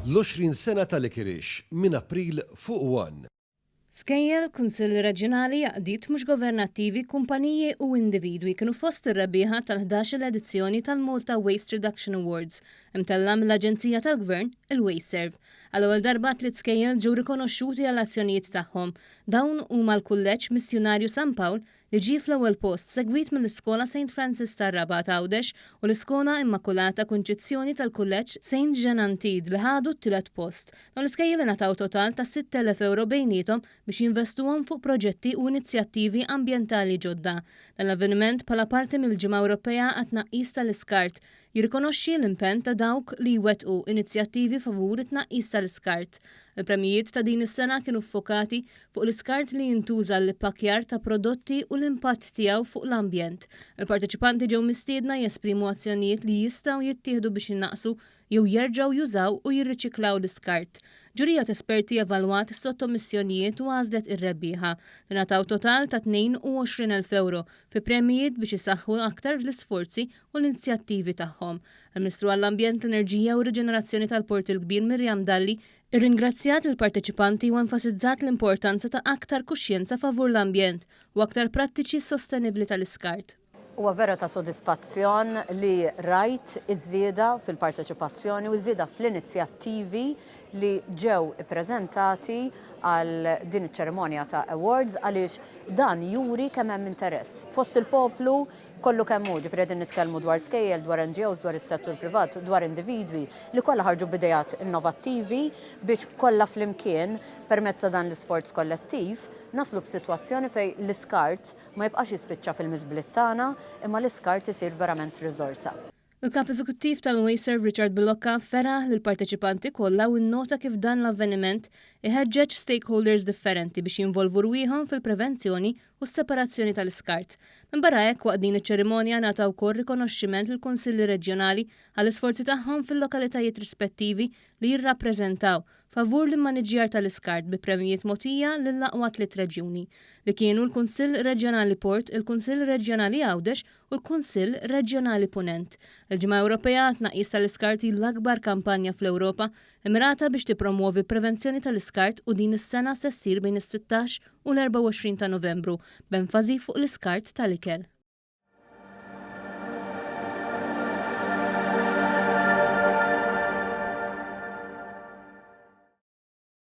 L-20 sena ta' Licorice minn April fuq one. Skejjel, kunsilli reġjonali, għaqdiet mhux governattivi, kumpaniji u individwi kienu fost ir-rebbieħa tal-ħdax-il edizzjoni tal-Malta Waste Reduction Awards, imtellgħa mill-aġenzija tal-Gvern, il-WasteServ. Għall-ewwel darba tliet skejjel ġew rikonoxxuti għall-azzjonijiet tagħhom. Dawn huma l-Kulleġġ Missjunarju San Pawl li ġie fl-ewwel post, segwit mill-Iskola Saint Francis tar-Rabat Għawdex u l-Iskola Immakulata Kunċizzjoni tal-Kulleġġ Saint Jeanne Antide li ħadu t-tielet post. Dawn l-iskejjel ingħataw total ta' 6,000 ewro bejniethom biex jinvestuhom fuq proġetti u inizjattivi ambjentali ġodda. Dan l-avveniment bħala parti mill-Ġimgħa Ewropea għat-Tnaqqis tal-Iskart Jirrikonoxxi l-impenn ta' dawk li jwettqu inizjattivi favur it-tnaqqis tal-iskart. Il-premjijiet ta' din is-sena kienu ffokati fuq l-iskart li jintuża għall-ippakkjar ta' prodotti u l-impatt tiegħu fuq l-ambjent. Il-parteċipanti ġew mistiedna jesprimu azzjonijiet li jistgħu jittieħdu biex inaqqsu jew jerġgħu jużaw u jirriċiklaw l-iskart. Ġurija t'esperti evalwat is-sottomissjonijiet u għażlet ir-rebbieħa, li ngħataw total ta' 22,000 ewro fi premjijiet biex isaħħu aktar l-isforzi u l-inizjattivi tagħhom. Il-Ministru għall-Ambjent, l-Enerġija u r-Riġenerazzjoni tal-Port il-Kbir Miriam Dalli rringrazzjat lill-parteċipanti u enfasizzat l-importanza ta' aktar kuxjenza favur l-ambjent u aktar prattiċi sostenibbli tal-iskart. Huwa vera ta' sodisfazzjon li rajt iż-żieda fil-parteċipazzjoni u ż-żieda fl-inizjattivi li ġew ippreżentati għal din iċ-ċerimonja ta' awards għaliex dan juri kemm hemm interess fost il-poplu kollu kemm hu, ġifieri qegħdin nitkellmu dwar skejjel, dwar NGOs, dwar is-settur privat, dwar individwi li kollha ħarġu b'ideat innovattivi biex kollha flimkien, permezz ta' dan l-isforz kollettiv, naslu f'sitwazzjoni fejn l-iskart ma jibqax jispiċċa fil-miżbliet tagħna, imma l-iskart isir verament riżorsa. Il-Kap Eżekuttiv tal-Wasteserv Richard Bilocca feraħ lill-parteċipanti kollha u nnota kif dan l-avveniment iħeġġeġ stakeholders differenti biex jinvolvu rwieħhom fil-prevenzjoni u s-separazzjoni tal-iskart. Minbarra hekk, waqt din iċ-ċerimonja ngħata wkoll rikonoxximent lill-Kunsilli Reġjonali għall-isforzi tagħhom fil-lokalitajiet rispettivi li jirrappreżentaw, favur l-immaniġġjar tal-iskart bi premjijiet mogħtija lill-aqwa tliet reġjuni, li kienu l-Kunsill Reġjonali Port, il-Kunsill Reġjonali Għawdex u l-Kunsill Reġjonali Punent. Il-Ġimgħa Ewropea għat-Tnaqqis tal-Iskart hi l-akbar kampanja fl-Ewropa immirata biex tippromwovi l-prevenzjoni tal-iskart u din is-sena se ssir bejn is-16 u l-24 ta' Novembru, b'enfasi fuq l-iskart tal-ikel.